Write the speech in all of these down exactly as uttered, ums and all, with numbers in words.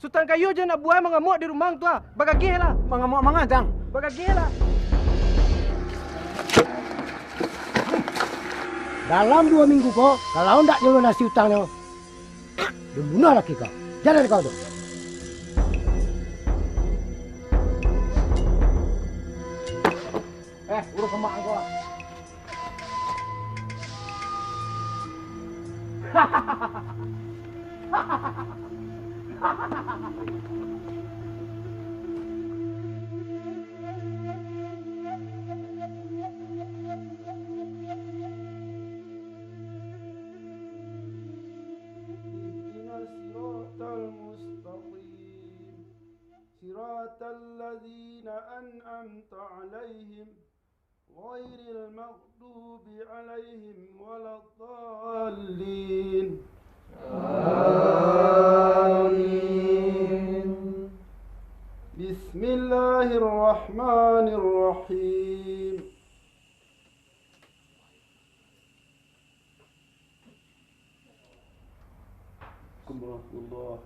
Sutan kayo je nak buai mangamuak di rumah ang tu ah. Bagageh lah. Mangamuak manga, Jang? Bagageh lah. Dalam duo minggu ko, kalau ndak nyo lunasi utangnyo, den bunuah laki kau. Jalan kau tu. Eh, urus semak kau ah. اهدنا الصراط المستقيم. صراط الذين أنعمت عليهم غير المغضوب عليهم ولا الضالين. آمين. بسم الله الرحمن الرحيم. قل هو الله.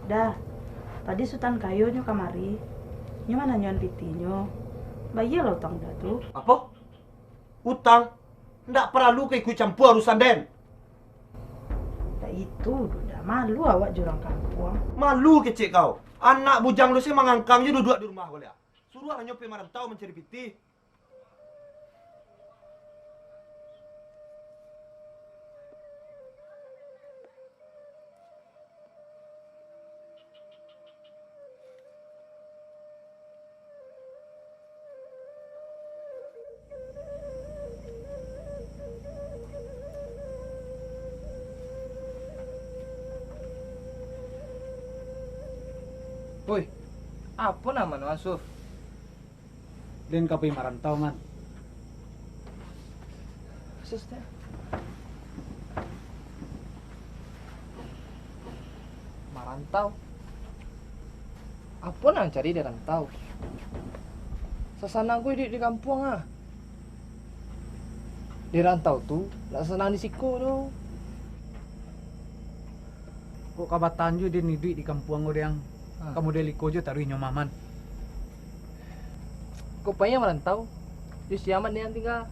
Da, tadi Sutan Kayo nyo kamari, nyo mananyoan pitinyo. Bayialah utang Da tu. Apo? Utang? Ndak paralu ka ikut campua urusan den. Ndak itu doh Da, malu awak jo urang kampuang. Malu kecek kau. Anak bujang lu se mangangkang jo duduak di rumah ko liak. Suruahlah nyo pai marantau mancari pitih. Oi, apo namo nu, Asuf? Den ka pai marantau, Man. Sus, teh. Marantau? Apo nan cari di rantau? Sasanang ko iduik di kampuang ah. Di rantau tu, ndak sasanang di siko doh. Kok ka batahan jo den iduik di kampuang ko, Dang? Ah. Ka model iko jo taruih nyo mah, Man. Kok pai marantau? Di sia mandeh ang tingga?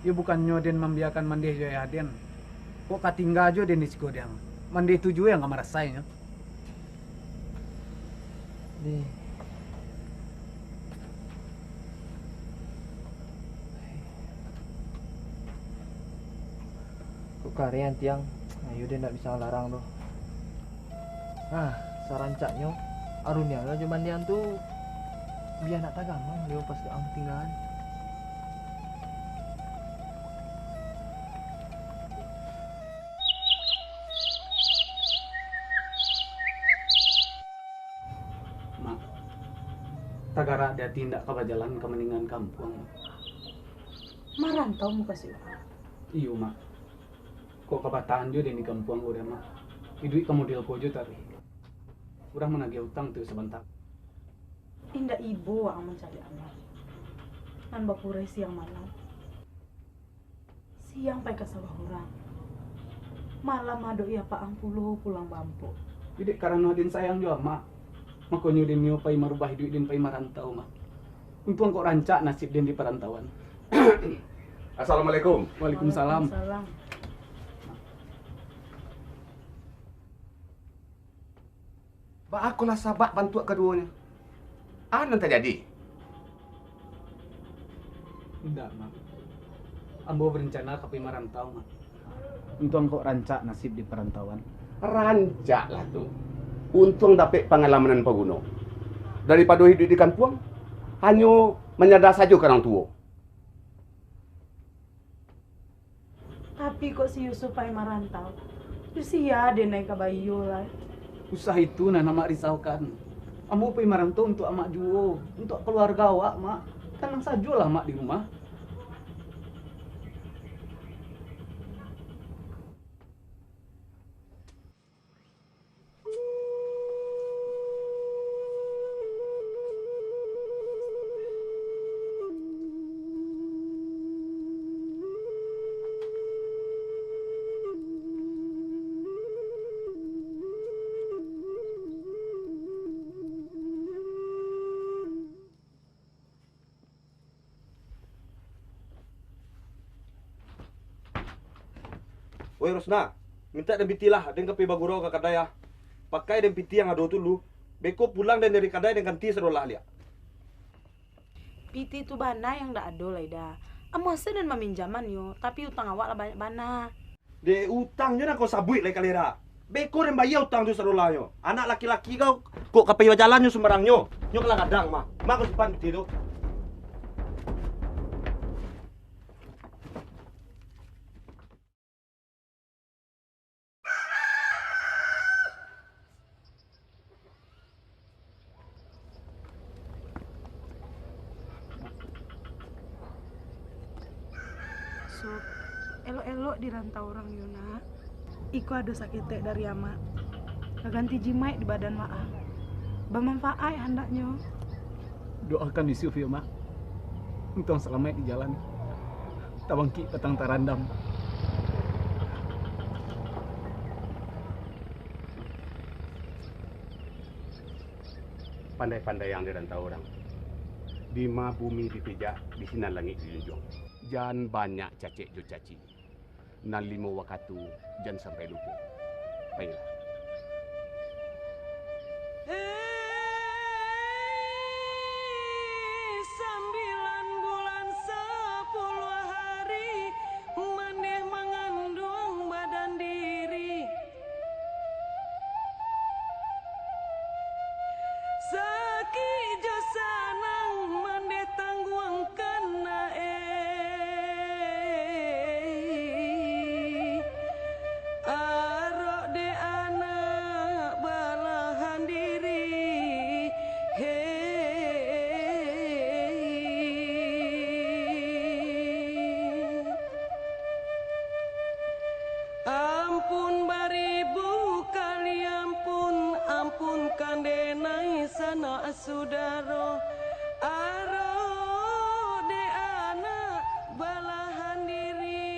Yo bukannyo den mambiakan mandeh jo ayah den. Kok ka tingga jo den di siko, Dang? Mandeh tu juo yang ka marasainyo. Di. Kok kareh ati ang, ayo deh ndak bisa larang doh. Nah, sarancaknyo, aruniang lah jo mandiang tu, bia nak tagamang lewat pas ang tinggaan. Mak, tagarak di ati indak ka bajalan ka maningan kampuang, Mak. Marantau mukasuik ang? Iyo, Mak. Kok ka batahan jo den di kampuang ko, Mak. Iduik ka model ko jo taruih. Urang managiah utang tu sabanta. Indak ibo ang mancaliak amal. Nan bapurai siang malam. Siang pai ka sawah urang. Malam adok-i apak ang pulo pulang baampok. Iduik karano den sayang jo amak. Makonyo den nio pai marubah iduik den pai marantau, Mak. Untuang kok rancak nasib den di parantauan. Assalamualaikum. Waalaikumsalam. Waalaikumsalam. Baa kolah sabab bantuak kaduonyo? A nan tajadi? Indak, Mak. Ambo barencana ka pai marantau, Mak. Untuang kok rancak nasib di parantauan. Rancaklah tu. Untuang dapek pangalaman nan paguno. Daripado hiduik di kampuang, hanyo manyada sajo ka urang tuo. Iko si Yusuf pai marantau. Usia den ai ka baiyo lai. Usah itu nan amak risaukan. Ambo pai marantau untuak amak juo, untuak kaluarga awak, Mak. Tanang sajolah amak di rumah. Woi Rosna, mintak den pitih lah, den ka pai bagurau ka kadai ah. Pakai den pitih nan ado tu lu, beko pulang den dari kadai den ganti sadolah liak. Pitih tu bana nan dak ado lai Da. Amuah se den maminjamannyo, tapi utang awak lah banyak bana. Dek utangnyo nan kau sabuik lai kalera. Beko den bayia utang tu sadolahnyo. Anak laki-laki kau kok ka pai bajalannyo sumbarangnyo. Nyo kalah gadang mah. Mah kau simpan pitih tu. Sob, elok-elok di rantau urang yo, Nak. Iko ado saketek dari Amak. Baganti jimaik di badan waang. Bamanfaat handaknyo. Doakan Yusuf yo, Mak. Untuang salamaik di jalan. Tabangkik patang tarandam. Pandai-pandai ang di rantau urang. Dima bumi dipijak, di sinan langik dijunjuang. Jan banyak cacek jo caci. Nan limo wakatu, jan sampai lupo. Pailah. Hei, sambilan bulan sapuluah hari, mandeh manganduang badan diri. Sakik jo sanang mandeh tangguangkan, Nak, eh. Arok dek anak balahan diri, hei. Ampun baribu kali ampun, ampunkan denai sanak sudaro, arok dek anak balahan diri.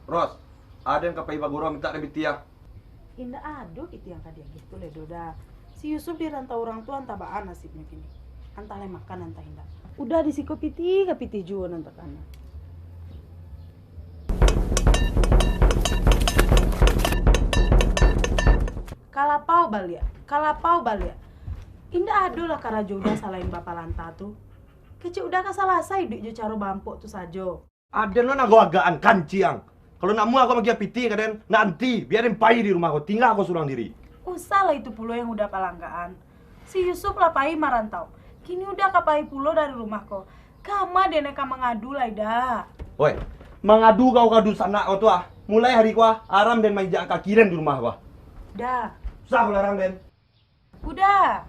Ros, aden ka pai bagurau mintak den pitih ah. Indak ado pitih nan ka diagiah tu lai doh Da. Si Yusuf di rantau urang tu antah baa nasibnyo kini. Antah lai makan, antah indak. Udah di siko pitih ka pitih juo nan takana. Ka lapau baliak, ka lapau baliak. Indak ado lah karajo Uda salain bapalanta tu. Kecek Uda ka salasai iduik jo caro baampok tu sajo. Aden lo nan agak-agakan kanciang. Kalau nak mua ko magiah pitih ka den, nanti, bia den pai di rumah ko, tingga ko surang diri. Usah lah itu pulo yang Uda palanggaan. Si Yusuf lah pai marantau. Kini Uda ka pai pulo dari rumah ko. Kama den ka mangadu lai, Da? Oi, mangadu kau ka dunsanak kau tu ah. Mulai hari ko ah, aram den mainjak kaki den di rumah ko ah. Da. Usah kau larang den. Uda.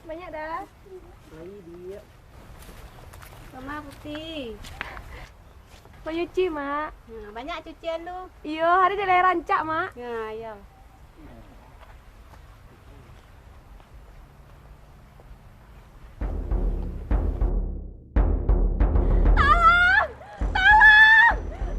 Banyak dah. Mama putih. Manyuci, Mak. Nah, banyak cucian tu. Iyo, hari jalai rancak, Mak. Nah, iyo. Tolong! Tolong! Tolong!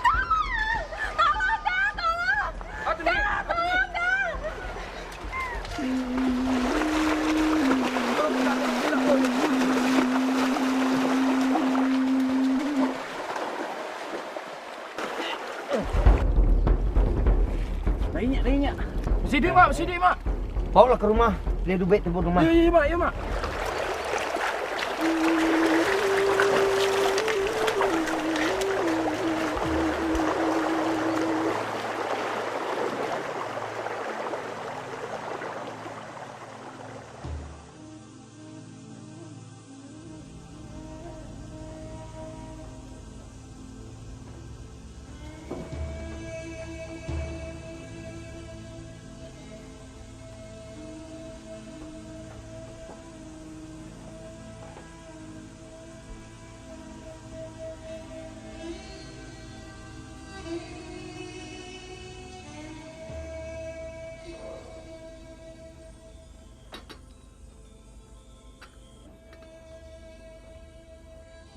Tolong! Tolong, Da! Tolong! Apa tu, Mi? Da, apa tu, Mi? Tolong, Da! Naiak, naiak. Sidik, Mak, sidik, Mak. Baolah ka rumah, bali duduak di rumah. Iyo, iyo, Mak, iyo, Mak.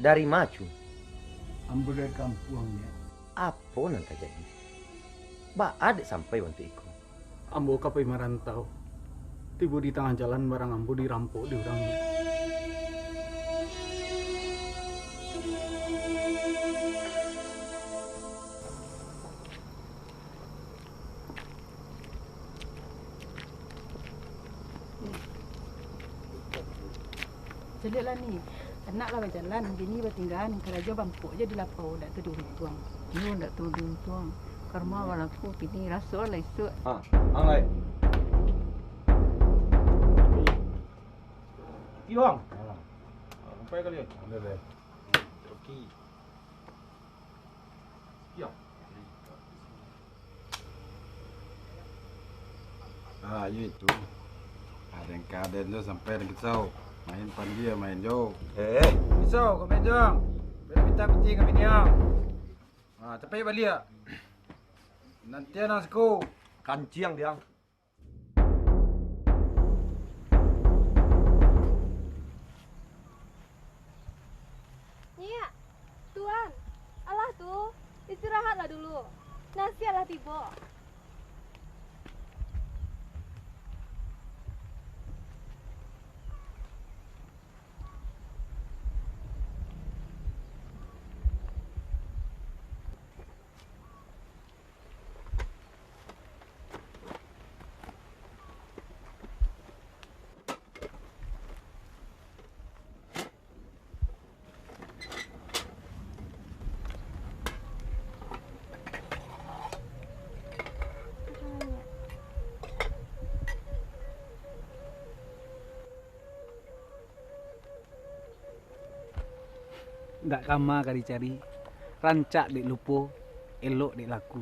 Dari ma, Cu? Ambo dari kampuang, Nyak. Apo nan tajadi? Baa dek sampai bantuak iko? Ambo ka pai marantau. Tibo di tangah jalan, barang ambo dirampok dek urang, Nyak. Caliaklah ni, anak lah bajalan, bini batinggaan, karajo baampok se di lapau, ndak tu diuntuang. Iyo, ndak tu diuntuang. Karma balaku kini, raso lah isuak. Ha, ang lai. Iyo, ang. Ha. Sampai kali. Alih, alih. Oke. Iyo. Ah, iyo itu. Kadang-kadang tu sampai den pisau. Main pandia, main jo. Eh, pisau kau main jo. Bia minta piti kami diam. Ah, capek baliak. Nanti anang siko. Kanciang diang. Nyiak, Tuan, alah tu, istirahatlah dulu. Nasi alah tibo. Ndak kama ka dicari, rancak dek lupo, elok dek laku.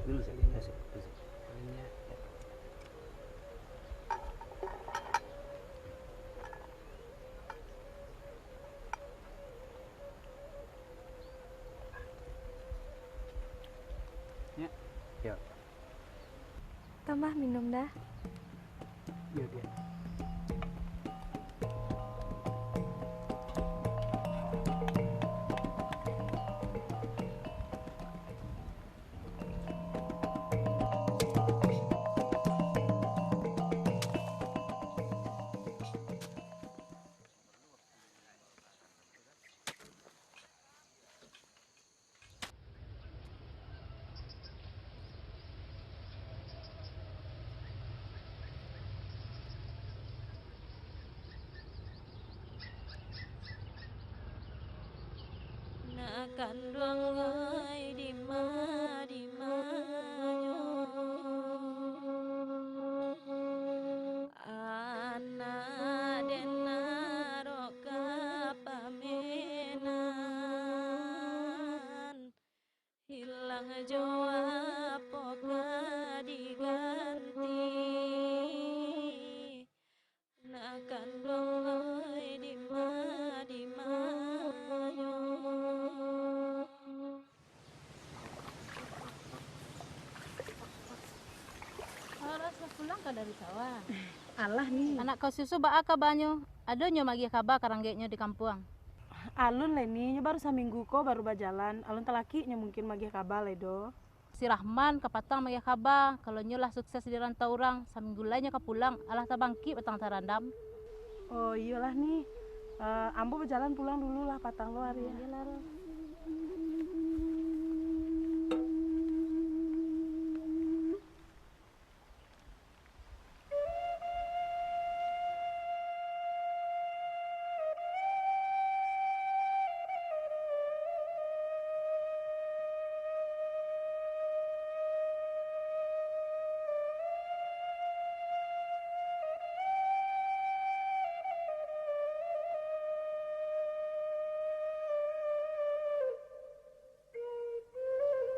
Dulu saja, masuk, masuk. Ya. Ya. Tambah minum dah. Iya, iya. Nak kanduang ai dima, dimanyo. Anak den arok ka pamenan, hilang jo apo ka diganti? Nak kanduang ai dima, dimanyo. Alah, sudah pulang ka dari sawah? Alah, Ni. Anak kau susu baa kabanyo? Ado nyo magiah kaba ka ranggeknyo di kampuang? Alun lai, Ni, nyo baru saminggu ko baru bajalan, alun talakik nyo mungkin magiah kaba lai doh. Si Rahman kapatang magiah kaba, kalau nyo lah sukses di rantau urang, saminggu lai nyo ka pulang, alah tabangkik batang tarandam. Oh, iyolah, Ni. Eh, ambo bajalan pulang dulu lah, patang lo ari. Iyolah, Ro.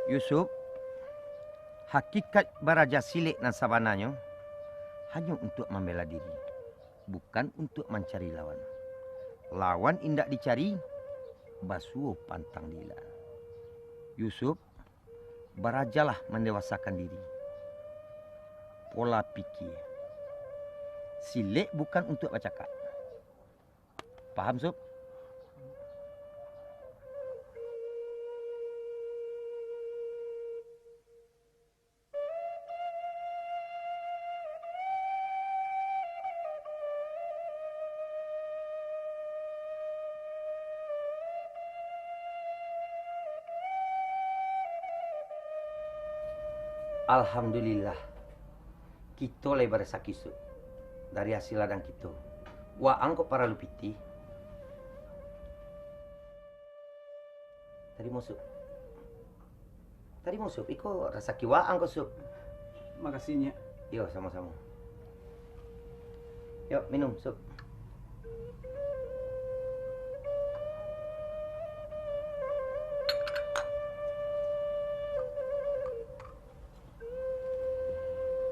Yusuf, hakikat baraja silek nan sabananyo hanyo untuak mambela diri, bukan untuak mancari lawan. Lawan indak dicari, basuo pantang diilaan. Yusuf, barajalah mandewasakan diri. Pola pikie. Silek bukan untuak bacakak. Paham, Sup? Alhamdulillah. Kito lai barasaki, Sup, dari hasil ladang kito. Waang kok paralu pitih? Tarimo, Sup. Tarimo, Sup. Iko rasaki waang ko, Sup. Makasih, Nyak. Iyo, samo-samo. Yo, minum, Sup.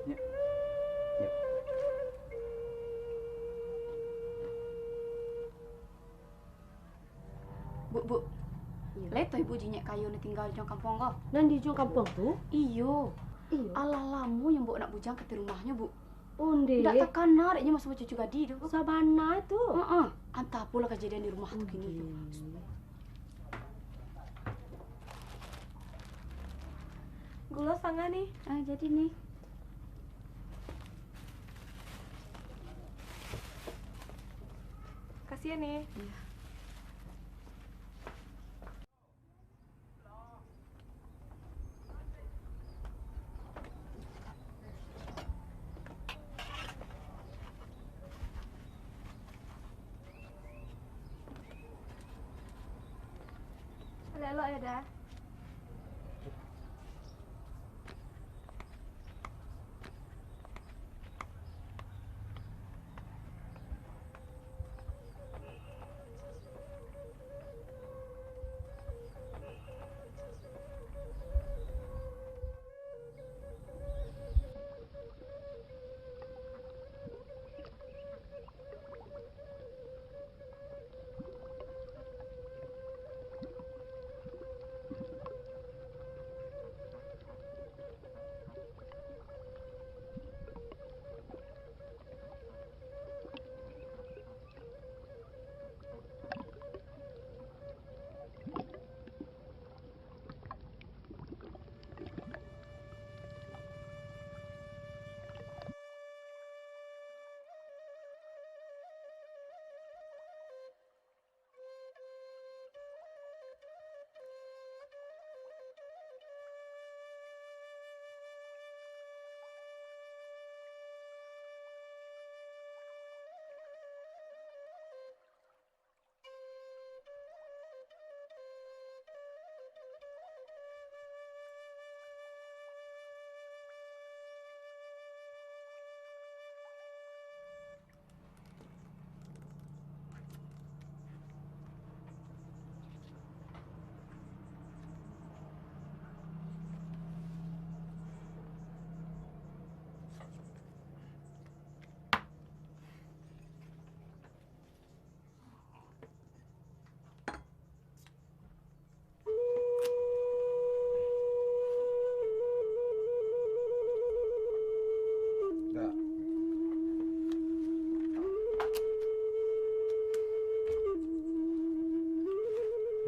Nyak. Nyak. Bu, Bu. Iyo. Lai tau Ibu jinyek kayo nan tingga di ujuang kampuang ko? Nan di ujuang kampuang tu? Iyo. Iyo. Alah lamo nyo Mbok nak bujang ka ateh rumahnyo, Bu. Ondeh. Ndak takana dek nyo maso bacucu gadih tu. Sabana tu. Heeh. Antah apolah kajadian di rumah tu kini tu. Ondeh. Gulo satangah, Ni. Ah, jadi, Ni. Makasih, Ni. Iyo. Elok-elok yo, Da.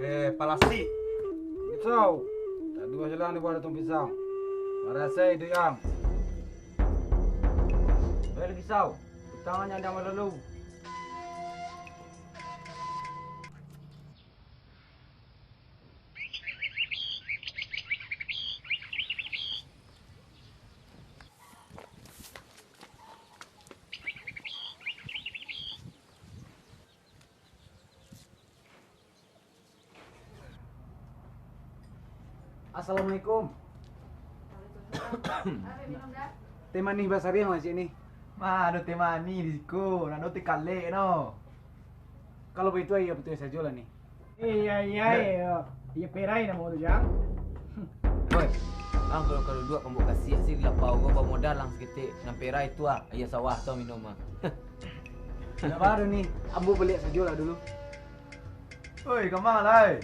Eh, palasik. Pisau. Tak dua jalan di bawah daun pisang. Marasai duit ang. Bel pisau. Utang jangan malalu. Assalamualaikum. Waalaikumsalam. Teh manih basariang lah, Cik, ni. Ma ado teh manih di siko, nan ado teh kalek no. Kalau baitu, aia patuih sajolah ni. Iya, iya, iya. Iya, perai namo tu, Jang. Oi, ang kalau, kalau duduak ka mambuek kasiak sih, lapau ko bamodal ang saketek, nan perai tu ah, aia sawah tu minum ah. Ndak baa doh ni, ambo baliak sajolah dulu. Oi, ka ma lai?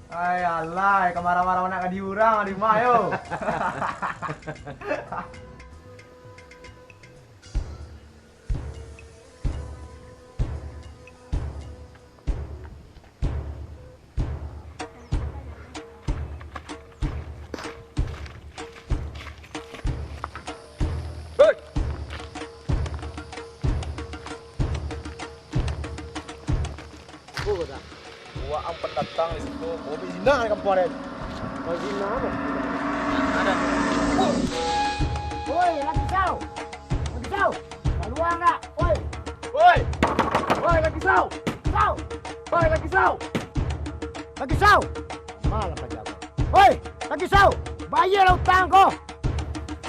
Ai, alai, ka marah-marah anak ka di urang, di rumah yo. Hei! Ko dah. Wak ang pendatang di siko, kau bazina di kampuang den. Bazina apo? Oi, Laki Sau! Laki Sau! Kalua ndak? Oi! Oi! Oi, Laki Sau! Sau! Oi, Laki Sau! Laki Sau! Malah pajabat. Oi, Laki Sau! Bayalah utang ko!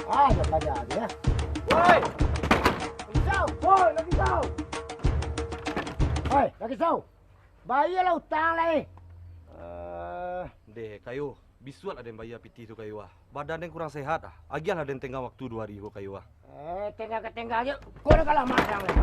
Ah, dah pajabat, ya. Oi! Laki Sau! Oi, Laki Sau! Oi, Laki Sau! Bayalah utang lai. Eh, deh, Kayo, bisuak lah den bayia pitih tu, Kayo, ah. Badan den kurang sehat, ah. Agiahlah den tenggang waktu duo ari ko, Kayo, ah. Eh, tenggang ka tenggang se. Ko lah kalah madang lai.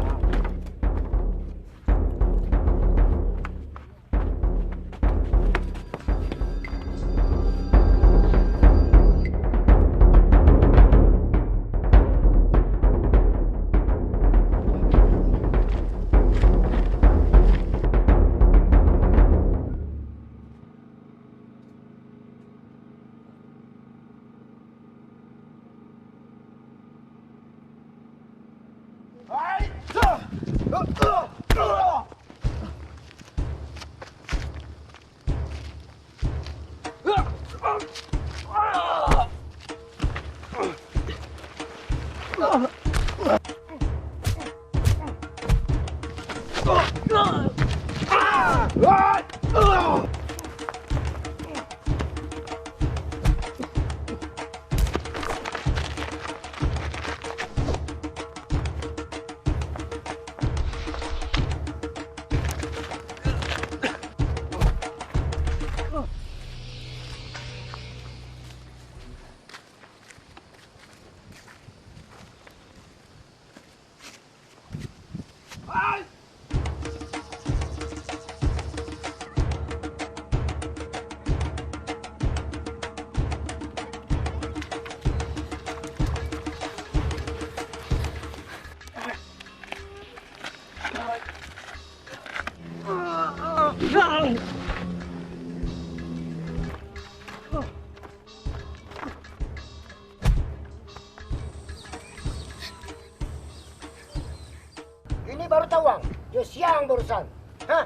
Kini baru tahu ang, jo sia ang baurusan. Hah?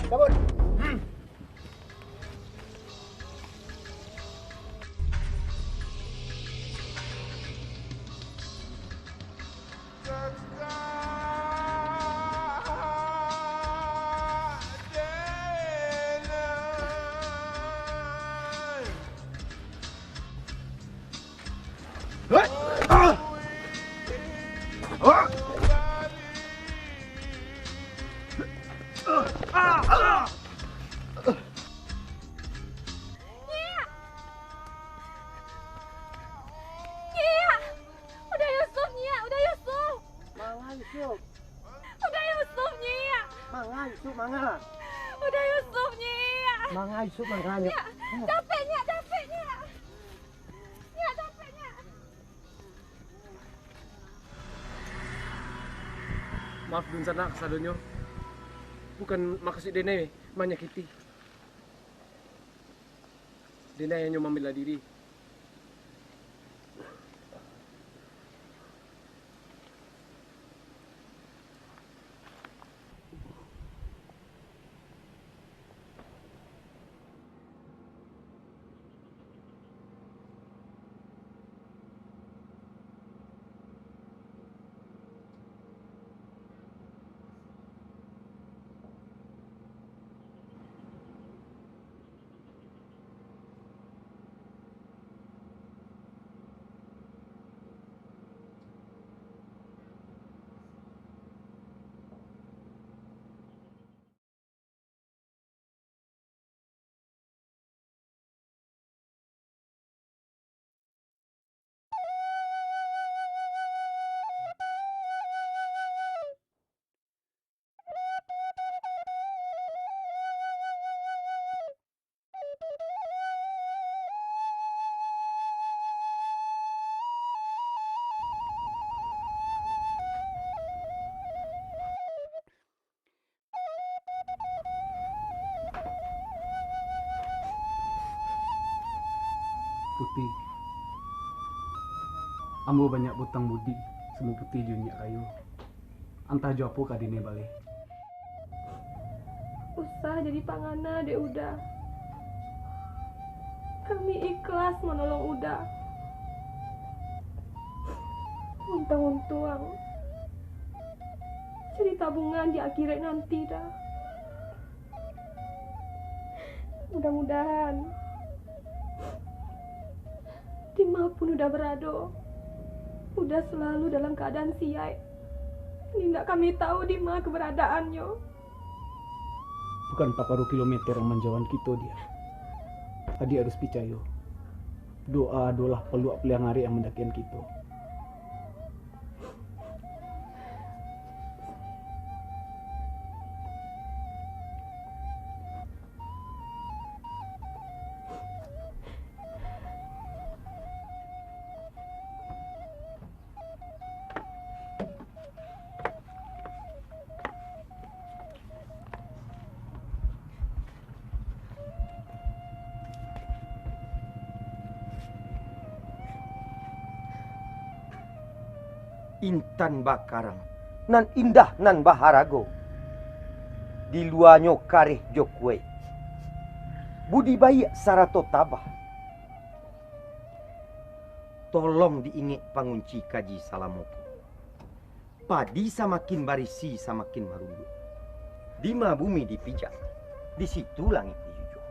Cabut. Hmm. Nyiak! Nyiak! Uda Yusuf, Nyiak! Uda Yusuf! Manga Yusuf? Uda Yusuf, Nyiak! Manga Yusuf, manga? Uda Yusuf, Nyiak! Manga Yusuf, manga, Nyiak? Nyiak! Dapek, Nyiak! Dapek, Nyiak! Nyiak, dapek, Nyiak! Maaf dunsanak kasadonyo. Bukan maksud den, eh, Manyakiti. Denai hanyo mambela diri. Puti, ambo banyak bautang budi samo Puti jo Nyiak Kayo. Antah jo apo ka dinai baleh. Usah jadi pangana dek Uda. Kami ikhlas manolong Uda. Untuang-untuang jadi tabungan di akhirat nanti, Da. Mudah-mudahan, di ma pun Uda barado, Uda salalu dalam kaadaan sihat. Indak kami tahu di ma kabaradaannyo. Bukan pakaro kilometer yang manjauhan kito, Diah. Adiak harus picayo, doa adolah paluak paliang arek yang mandakian kito. Intan bakarang, nan indah, nan baharago. Di luanyo kareh jo kuaik, budi baiak sarato tabah. Tolong diingek pangunci kaji salamo ko. Padi samakin barisi, samakin marunduak. Dima bumi dipijak, di situ langik dijunjuang.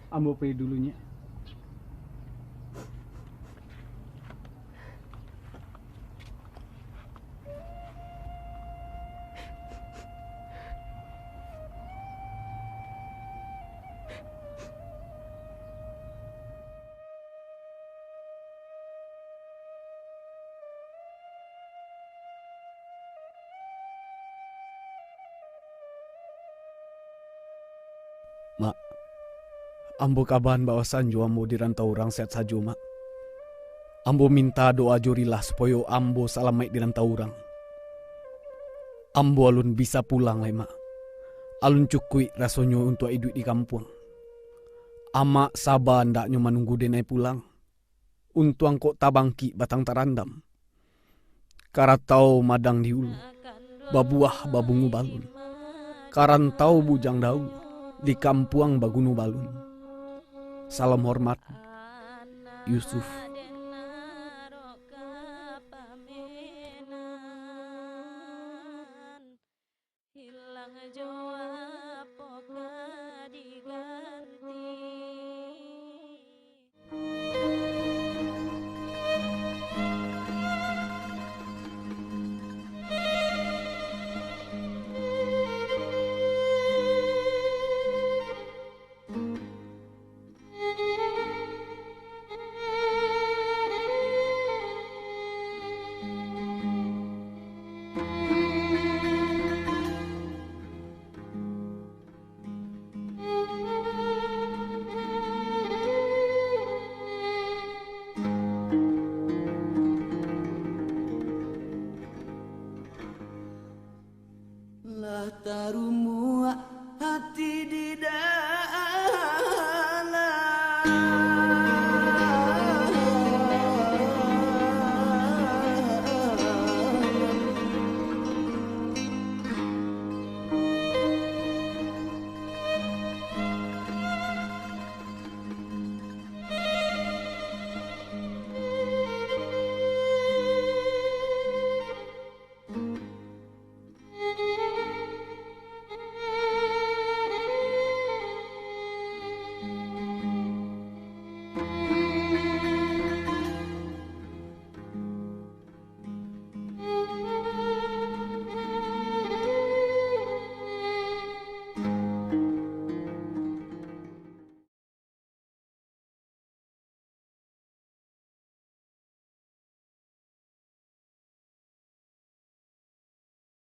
Ambo pai dulu, Nyiak. Mak, ambo kabahan bawasaan jo ambo di rantau urang sehat sajo, Mak. Ambo minta doa jo rilah supayo ambo salamaik di rantau urang. Ambo alun bisa pulang lai, Mak. Alun cukuik rasonyo untuak iduik di kampuang. Amak saba andaknyo manunggu denai pulang. Untuang kok tabangkik batang tarandam. Karatau madang di ulu, babuah babungo balun. Karantau bujang daun, di kampuang baguno balun. Salam hormat, Yusuf